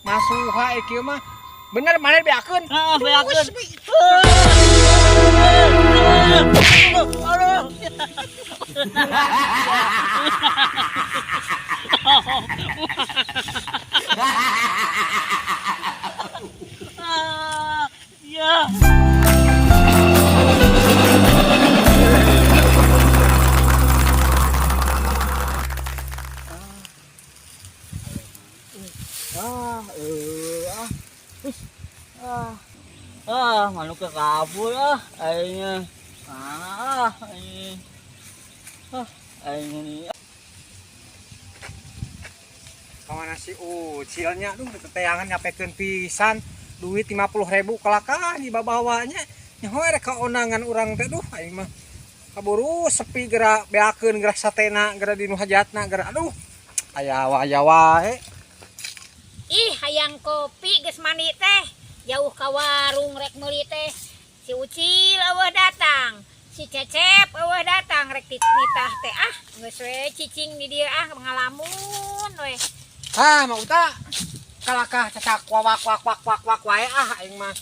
Masuha kieu mah. Bener maneh beakeun. Heeh, beakeun. Aduh. Ya. Manuk kabur aingnya. Aing ini. Kamana si Ucilnya duh teteangan nyapekeun pisan duit 50.000 kalakah di babawanya. Nyaho rek ka ondangan urang teh duh aing mah. Kaburu sepi geura beakeun geura satena geura di nu hajatna geura aduh. Aya wae. Ih, hayang kopi geus mandi teh. Jauh ka warung rek meuli teh. Si Ucil eueuh datang, si Cecep eueuh datang rek nitah teh ah geus we cicing di dieu ah ngalamun we. Ah, Mak Uta. Kalakah cacak wak wak wak wak wak wae ah aing mah.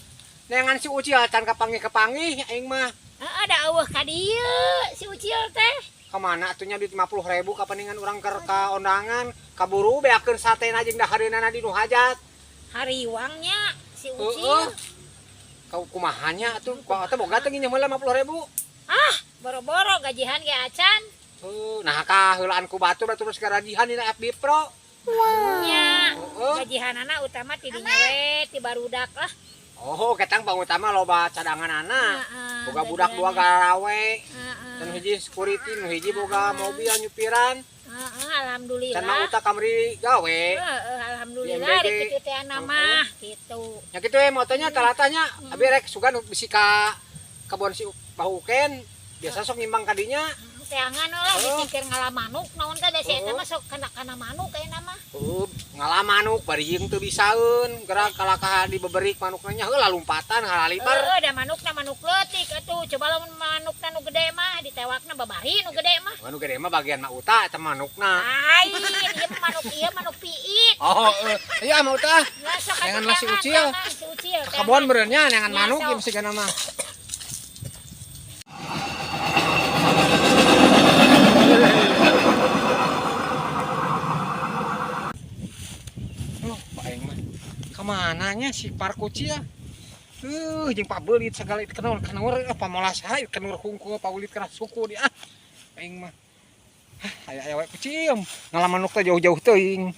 Neangan si Ucil can kapanggih-kapanggih aing mah. Heeh, da eueuh ka dieu si Ucil teh. Kamana atuh nya duit 50.000 kapaningan urang keur ka ondangan, kaburu beakeun satena jeung dahareunana di nu hajat. Hariwangnya si Ucil. Kau kumahanya atuh, kau teh boga teh nginjem heula 50.000. Ah, boro-boro gajihan ge acan. Nah ka heulaan ku batur atuh terus garajihan dina FB Pro. Nya, gajihanana utama ti dinya we, ti barudak lah. Oh, ketang pangutama loba cadanganana. Boga budak dua garawe. Dan hiji security, nu hiji boga mobil nyupiran. Heeh, alhamdulillah. Can mah uta kamari gawe. Heeh, alhamdulillah rek kitu teh mah kitu. Nya kitu we motonya talatanya abi rek sugan bisi ka kebon si Bahuken biasa sok nyimbang ka dinya. Teangan lah dipikir ngalah manuk naon teh da si eta mah sok kana manuk ayeuna mah. Ngalah manuk bari jeung teu bisaeun gerak kalakah dibeberik manukna nya heula lompatan halalibar. Heeh, da manukna manuk leutik atuh coba lamun manukna nu gede mah ditewakna babari nu gede mah. Nu gede mah bagian Mak Uta eta manukna. Lain, ieu manuk ieu manuk piit. Oh, iya Mak Uta. Neangan lah si Ucil. Si Ucil. Ka kebon meureun nya neangan manuk ieu sigana mah. Kamananya si Parkuci ya? Jeung pabeulit segala itu kenur kenur pamolas hayu kenur hungkul paulit keras suku dia. Aing mah. Aya aya we kucing ngalah manuk teh jauh-jauh teuing.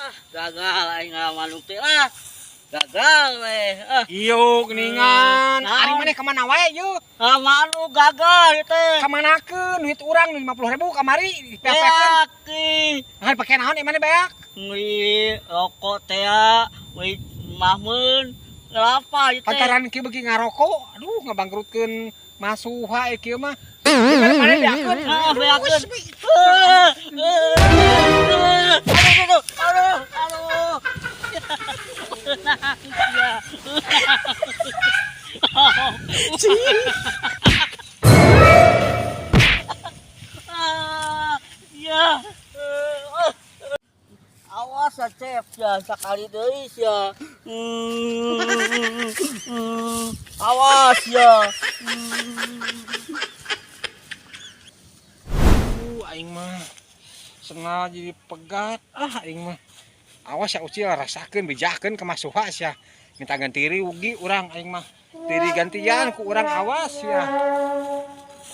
Ah, gagal aing ngalah manuk teh lah. Gagal we. Ieu geuningan. Ari maneh ka mana wae ieu? Ngalah manuk gagal ieu teh. Kamanakeun duit urang 50.000 kamari dipepekeun. Nah, dipake naon ieu maneh beak? Ngui rokok teh wih mahmun kelapa itu. Lantaran kieu beuki ngarokok, aduh ngabangkrutkeun masuha kieu mah. Bener maneh beakeun. Heeh, beakeun. Aduh, aduh, aduh. Ya. Awas Cep ya sekali deui ya. Awas ya. Aing mah senal jadi pegat. Ah aing mah. Awas ya Ucil rasakeun bejakeun ka Masuha sia. Minta ganti rugi urang aing mah. Tiri gantian ku urang awas ya.